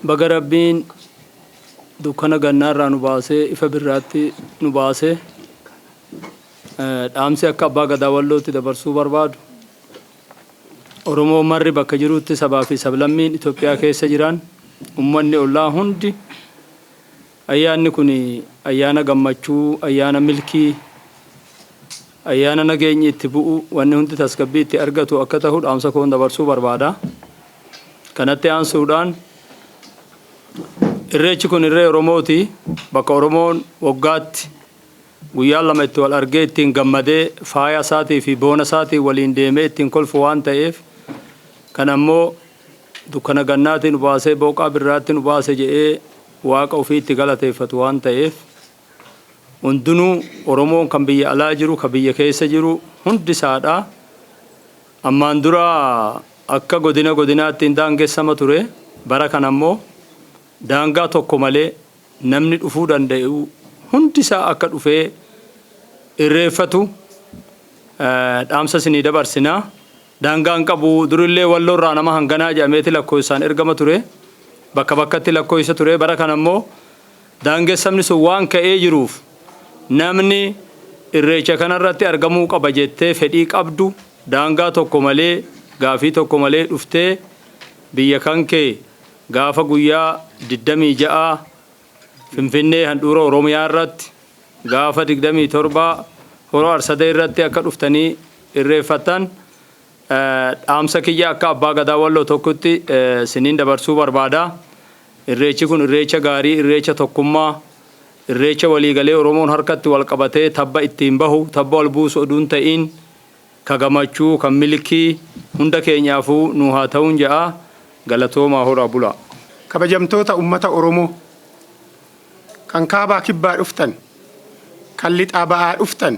Baga Rabbiin dukkana gannaarraa nu baasee ifa birraatti nu baasee. Dhaamsi akka Abbaa Gadaa Wallootti dabarsuu barbaadu, Oromoo marri bakka jirutti, sabaa fi sablammiin Itoophiyaa keessa jiran, ummanni ollaa hundi, ayyaanni kun ayyaana gammachuu, ayyaana milkii, ayyaana nageenyi itti bu'u, wanni hundi tasgabbii itti argatu akka ta'u dhaamsa koon dabarsuu barbaada. Kanatti aansuudhaan, Irreechi kun irree Oromooti. Bakka Oromoon waggaatti guyyaa 2 itti wal argee, ittiin gammadee, faaya isaatii fi boona isaatiin waliin deemee ittiin kolfu waan ta'eef, kan ammoo dukkana gannaatiin nu baasee booqaa birraatti nu baase jedhee Waaqa ofii itti galateeffatu waan ta'eef, hundinuu Oromoon kan biyya alaa jiru, kan biyya keessa jiru hundi isaadha. Ammaan dura akka godina godinaatti hin daangessama ture. Bara kana ammoo daangaa tokko malee namni dhufuu danda'u hundi isaa akka dhufee irreeffatu dhaamsa isinii dabarsina. Daangaan qabu. Durillee Walloo irraa nama hanganaa jedhameeti lakkoofsaan ergama ture. Bakka bakkatti lakkoofsa ture. Bara kana immoo daangessamni sun waan ka'ee jiruuf, namni Irreecha kanarratti argamuu qaba jettee fedhii qabdu daangaa tokko malee, gaafii tokko malee dhuftee biyya kan kee gaafa guyyaa 26 Finfinnee handhuura Oromiyaa irratti, gaafa 27 Hora Arsadee irratti akka dhuftanii irreeffattan dhaamsa kiyya akka Abbaa Gadaa Walloo tokkotti siniin dabarsuu barbaada. Irreechi kun irreecha gaarii, irreecha tokkummaa, irreecha waliigalee Oromoon harkatti wal qabatee tabba ittiin bahu, tabba wal buusu oduun ta'iin, ka gamachuu, kan milkii hunda keenyaafuu nuu haa ta'uun ja'a. Galatoomaa, horaa bulaa. Kabajamtoota ummata Oromoo kan kaabaa kibbaa dhuftan, kan lixaa ba'aa dhuftan,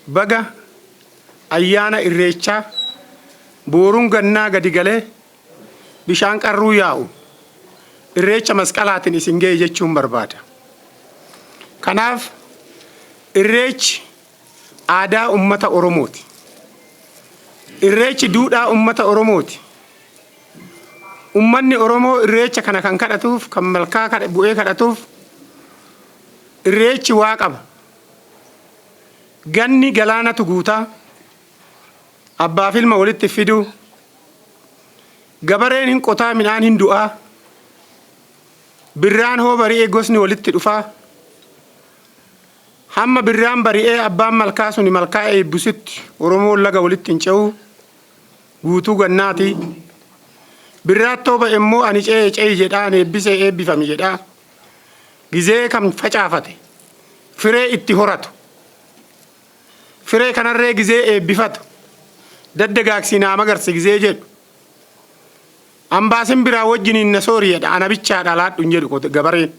baga ayyaana Irreechaa booruun gannaa gadi galee bishaan qarruu yaa'u Irreecha Masqalaatiin isin ga'e jechuun barbaada. Kanaaf, Irreechi aadaa ummata Oromooti. Irreechi duudhaa ummata Oromooti. Ummanni Oromoo Irreecha kana kan kadhatuuf, kan malkaa bu'ee kadhatuuf, Irreechi waa qaba. Ganni galaanatu guutaa, abbaaf ilma walitti fiduu, gabareen hin qotaa, midhaan hin du'aa, birraan hoo bari'ee gosni walitti dhufaa, hamma birraan bari'ee abbaan malkaa suni malkaa eebbisutti Oromoon laga walitti hin ce'u guutuu gannaati. Birraattoo ba'e immoo ani ce'e ce'i jedhaa, ani eebbisee eebbifami jedhaa. Gizee kan facaafate firee itti horatu. Firee kanarree gizee eebbifatu, daddagaagsii naa magarsi gizee jedhu. Ambaa simbiraa wajjiniin na soori jedha, ana bichaadha laadhu hin jedhu gabareen.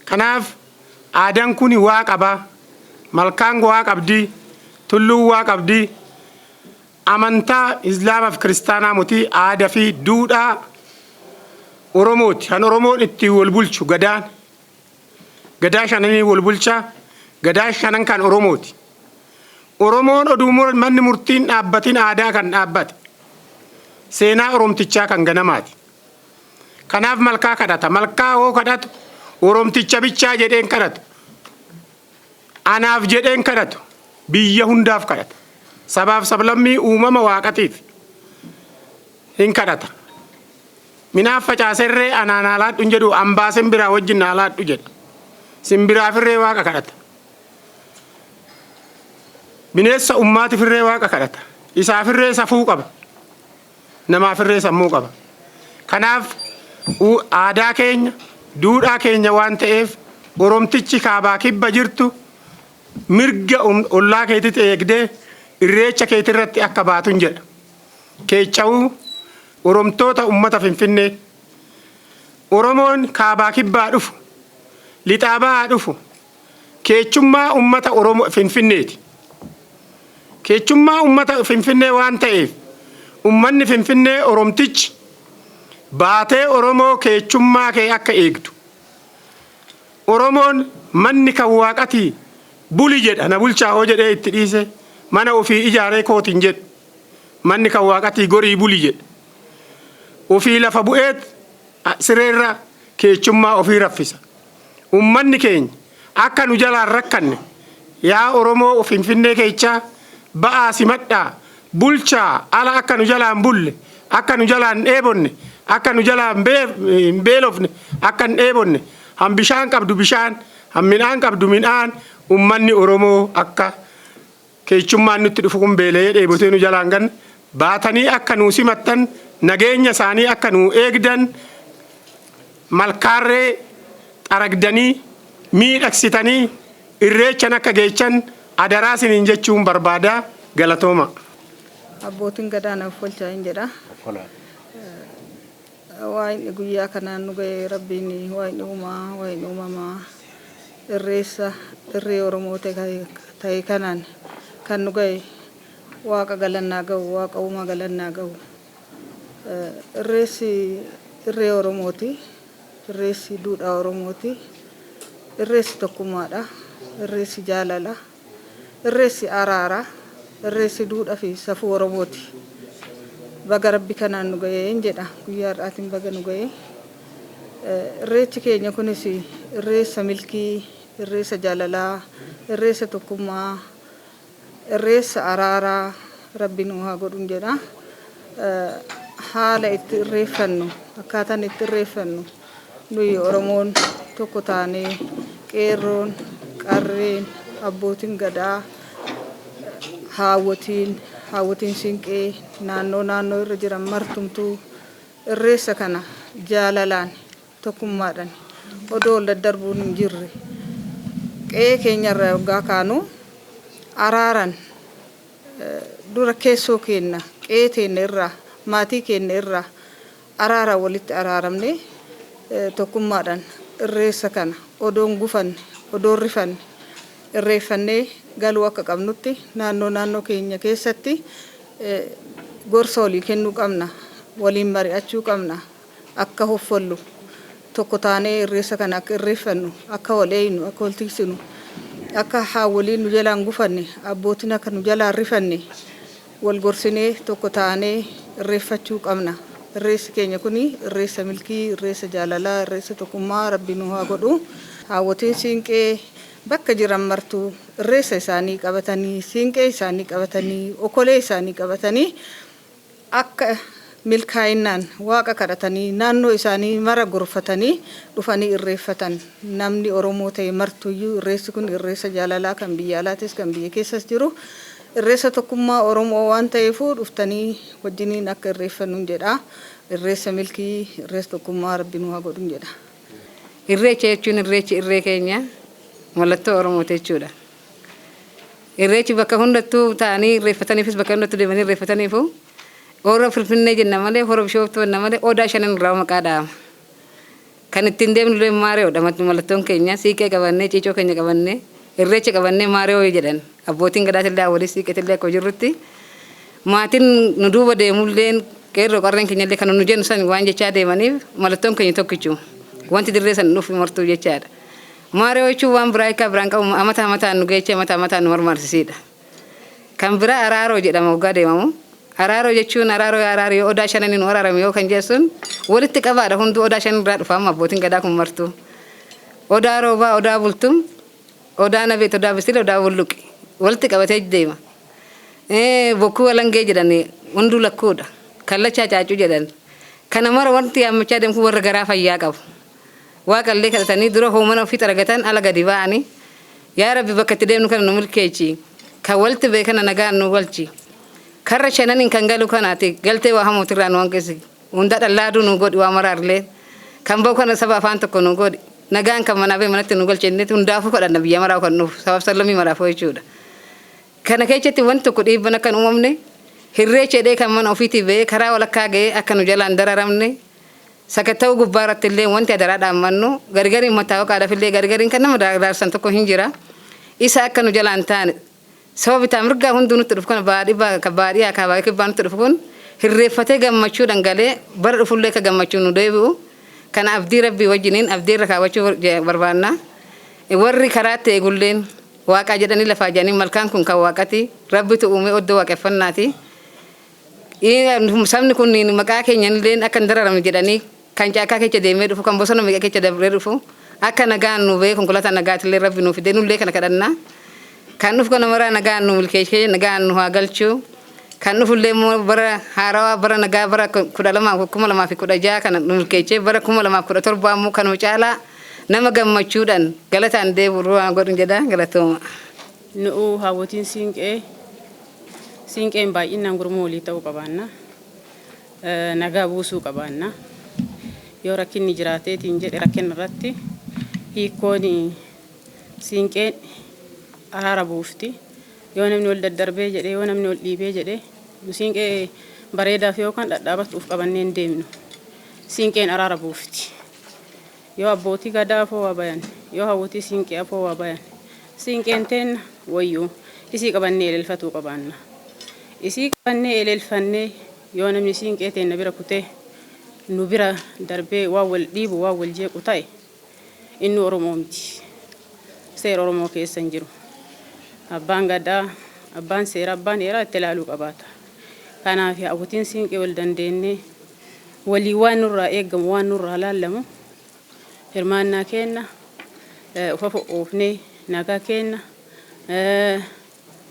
Kanaaf, aadaan kun waa qaba. Malkaan waa qabdi. Tulluun waa qabdi. Amantaa Islaamaaf Kiristaanaa miti, aadaa fi duudhaa Oromooti. Kan Oromoon ittiin wal bulchu Gadaan. Gadaa shananii wal bulchaa. Gadaa shanan kan Oromooti. Oromoon oduu manni murtiin dhaabbatin aadaa kan dhaabbate. Seenaa Oromtichaa kan ganamaati. Kanaaf malkaa kadhata. Malkaa hoo kadhatu, Oromticha bichaa jedheen kadhatu. Anaaf jedheen kadhatu. Biyya hundaaf kadhata. Sabaaf sablammii uumama Waaqatiif hin kadhata. Midhaan facaaserree anaa naa laadhu hin jedhu, ambaa simbiraa wajjin naa laadhu jedha. Simbiraafirree Waaqa kadhata. Bineensa ummaatifirree Waaqa kadhata. Isaafirree safuu qaba. Namaafirree sammuu qaba. Kanaaf, aadaa keenya, duudhaa keenya waan ta'eef, Oromtichi kaabaa kibba jirtu mirga ollaa keetitti eegdee Irreecha keetirratti akka baatun jedha. Keecha'uu Oromtoota ummata Finfinnee, Oromoon kaabaa kibbaa dhufu, lixaa ba'aa dhufu keechummaa ummata Oromoo Finfinneeti. Keechummaa ummata Finfinnee waan ta'eef, ummanni Finfinnee Oromtichi baatee Oromoo keechummaa kee akka eegdu. Oromoon manni kan Waaqatii buli jedha, na bulchaa hoo jedhee itti dhiise, mana ofii ijaaree kootiin jedhu. Manni kan Waaqatii, gorii buli jedha. Ofii lafa bu'eet sireerra keechummaa ofii raffisa. Ummanni keenya akka nu jalaan rakkanne, yaa Oromoo Finfinnee keechaa ba'aa simadhaa, bulchaa, ala akka nu jalaan bulle, akka nu jalaan dheebonne, akka nu jalaan hin beelofne, akka hin dheebonne, han bishaan qabdu bishaan, han midhaan qabdu midhaan, ummanni Oromoo akka keechummaan nutti dhufu kun beela'ee dheebotee nu jalaan ganne baatanii akka nuu simattan, nageenya isaanii akka nuu eegdan, malkaarree xaragdanii miidhagsitanii irreechan akka geechan adaraa isiniin jechuun barbaada. Galatooma. Abbootiin gadaa naaf olchaa hin jedha. Waaqni guyyaa kanaan nu ga'e, Rabbiin waaqni uumaa, waaqni uumamaa irreessa irree Oromoo ta'e kanaan kan nu ga'e Waaqa galannaa ga'u, Waaqa uumaa galannaa ga'u. Irreessi irree Oromooti. Irreessi duudhaa Oromooti. Irreessi tokkummaadha. Irreessi jaalala. Irreessi araara. Irreessi duudhaa fi safuu Oromooti. Baga Rabbi kanaan nu ga'e jedha. Guyyaa har'aatiin baga nu ga'e. Irreechi keenya kunis irreessa milkii, irreessa jaalalaa, irreessa tokkummaa, irreessa araaraa Rabbi nu haa godhun jedha. Haala itti irreeffannu, akkaataan itti irreeffannu, nuyi Oromoon tokko taanee, qeerroon, qarreen, abbootiin gadaa, haawwotiin siinqee naannoo naannoo irra jiran martumtuu irreessa kana jaalalaan, tokkummaadhaan, odoo wal daddarbuun hin jirre, qe'ee keenyarraa yoggaa kaanu araaran dura keessoo keenya, qe'ee teenya irraa, maatii keenya irraa araaraan walitti araaramne, tokkummaadhaan irreessa kana odoon gufanne, odoon rifanne irreeffannee galuu akka qabnutti naannoo naannoo keenya keessatti gorsa walii kennuu qabna, waliin mari'achuu qabna. Akka hoffollu, tokko taanee irreessa kana akka irreeffannu, akka wal eeynu, akka wal tiksinu, akka haawwoliin nu jalaan gufanne, abbootiin akka nu jalaan rifanne wal gorsinee tokko taanee irreeffachuu qabna. Irreessi keenya kun irreessa milkii, irreessa jaalalaa, irreessa tokkummaa Rabbi nu haa godhu. Haawwotiin siinqee bakka jiran martuu irreessa isaanii qabatanii, siinqee isaanii qabatanii, okolee isaanii qabatanii akka milkaa'innaan Waaqa kadhatanii naannoo isaanii mara gorfatanii dhufanii irreeffatan. Namni Oromoo ta'e martuyyuu irreessi kun irreessa jaalalaa, kan biyya alaatis kan biyya keessas jiru, irreessa tokkummaa Oromoo waan ta'eefuu dhuftanii wajjiniin akka irreeffannuun jedha. Irreessa milkii, irreessa tokkummaa Rabbi nu haa godhuun jedha. Irreecha jechuun, irreechi irree keenya, mallattoo Oromooti jechuudha. Irreechi bakka hundattuu ta'anii irreeffataniifis, bakka hundattuu deemanii irreeffataniifu, hora Finfinnee jenna malee, hora Bishooftuu jenna malee, odaa shanan irraa maqaa dhahama. Kan ittiin deemnu illee maaree'oodha mallattoon keenya. Siiqee qabannee, ciicoo keenya qabannee, irreecha qabannee maaree'oo jedhan. Abbootiin gadaatillee hawwalii siiqeetillee akka jirrutti maatiin nu duuba deemulleen, qeerroo qarreen keenyallee kan nu jennu san waan jechaa deemaniif mallattoon keenya tokkichu. Wanti dirree san dhufu martuu jechaadha. Maaree'oo jechuun waan biraa hiikaa biraan qabu, amata amataan nu geechee, amata amataan nu marmaarsisiidha. Kan biraa araaroo jedhama waggaa deemamu. Araaroo jechuun araaroo yaa araaroo yoo odaa shananii nu araarame yoo kan jedhu sun walitti qabaadha, hunduu odaa shan irraa dhufa amma abbootiin gadaa kun martuu. Odaa roobaa, odaa bultum, odaa nabeet, odaa bisile, odaa bulluqi walitti qabatee deema. Bokkuu alangee jedhani hunduu lakkuudha. Kallachaa caacuu jedhan. Kana mara wanti yaammachaa deemu kun warra garaa fayyaa qabu. Waaqallee kadhatanii dura hoomana ofii xaragatan, ala gadi ba'anii, "Yaa Rabbi, bakka itti deemnu kana nu milkeechi. Kan walitti ba'e kana nagaan nu galchi. Karra shananiin kan galu kanaati galtee waa hamootirraa nu hanqisi. Hunda dhallaaduu nu godhi, waa maraarlee. Kan ba'u kana saba afaan tokko nu godhi. Nagaan kan manaa ba'e manatti nu galche" inni hundaafuu kadhanna, biyya maraa kan dhufu sabab sablammii maraafuu jechuudha. Kana keessatti wanti tokko dhiibban akka hin uumamne, irreecha jedhee kan mana ofiitii ba'ee karaa walakkaa ga'ee akka nu jalaan dararamne, sakatta'uu gubbaa irratti illee wanti adaraa dhaammannu, gargariin mattaawaqaadhaaf illee gargariin kan nama daarsan tokko hin jira. Isa akka nu jalaan taane, saba bitaa mirgaa hunduu nutti dhufu kana, baadhii baadhii kaabaa kibbaa nutti dhufu kun hirreeffatee gammachuudhaan galee bara dhufullee akka gammachuun nu deebi'u kana abdii Rabbii wajjiniin abdii irra kaawwachuu barbaanna. Warri karaatti eegulleen Waaqaa jedhanii lafaa jedhanii, malkaan kun kan Waaqati, Rabbitu uumee, oddoo waaqeffannaati. Sabni kun maqaa keenyan illee akka hin dararamne jedhanii kan caakkaa keessa deemee dhufu, kan bosona meeqa keessa dabree dhufu, akka nagaan nu ba'ee konkolaataa nagaatillee Rabbi nu fidee nullee kana kadhannaa. Kan dhufu kana maraa nagaan nu milkeessee nagaan nu haa galchuu. Kan dhufullee immoo bara haarawaa, bara nagaa, bara 12 2016 kana nu milkeessee bara 2017 immoo kanuma caalaa nama gammachuudhaan galataan deebi'u waan godhu jedha. Galatooma. Nu'u haawwotiin siinqee, siinqeen baay'inaan gurmuu walii ta'uu qabaanna. Nagaa buusuu qabaanna. Yoo rakkinni jiraateetiin jedhe, rakkina irratti hiikkoon siinqeen araara buufti. Yoo namni wal daddarbee jedhe, yoo namni wal dhiibee jedhe, nu siinqee bareedaaf yookaan dhadhaabatuuf qabannee hin deemnu. Siinqeen araara buufti. Yoo abbootii gadaa afoo waa bayan, yoo hawwotii siinqee afoo waa bayan, siinqeen teenna wayyuu isii qabannee eleelfatuu qabaanna. Isii qabannee eleelfannee, yoo namni siinqee teenna bira kutee nu bira darbee waan wal dhiibu, waan wal jeequ ta'e, inni Oromoo miti. Seera Oromoo keessa hin jiru. Abbaan gadaa, abbaan seera, abbaan heeraa itti ilaaluu qabaata. Kanaaf hawwatiin siinqee wal dandeenyee walii waan nurraa eeggamu, waan nurraa laallamu, hirmaannaa keenna ufa oofnee nagaa keenna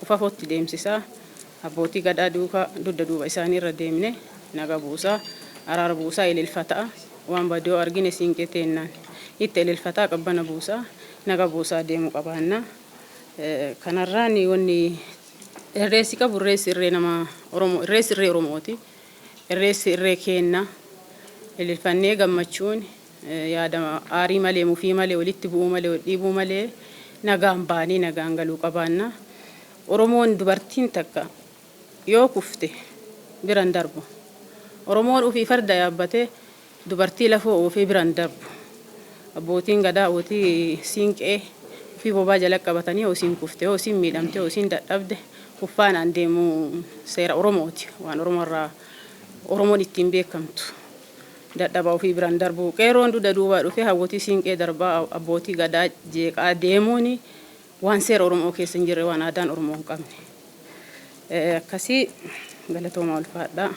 ufa deemsisaa, abbootii gadaa duukaa dugda duuba isaanii irra deemne naga buusaa, araara buusaa, ililfataa, waan badii argine siinqee teennaan itti ililfataa, qabbana buusaa, naga buusaa deemuu qabaanna. Kanarraan wanni irreessi qabu, irreessi irree nama Oromoo, irreessi irree Oromooti. Irreessi irree keenna. Ililfannee gammachuun yaada aarii malee, mufii malee, walitti bu'uu malee, wal dhiibuu malee nagaan baanii nagaan galuu qabaanna. Oromoon dubartiin takka yoo kufte biran darbu. Oromoon ofii farda yaabbatee dubartii lafoo oofee biran darbu. Abbootiin gadaa, abbootii siinqee ofii bobaa jala qabatanii yoo isiin kufte, yoo isiin miidhamte, yoo isiin dadhabde uffaanaan deemuu seera Oromooti. Waan Oromoorraa Oromoon ittiin beekamtu. Dadhabaa ofii biraan darbu. Qeerroon dugda duubaa dhufee hawwatii siinqee darbaa abbootii gadaa jeeqaa deemuun waan seera Oromoo keessa hin jirre, waan aadaan Oromoo hin qabne. Akkasii, galatooma, ulfaadhaa.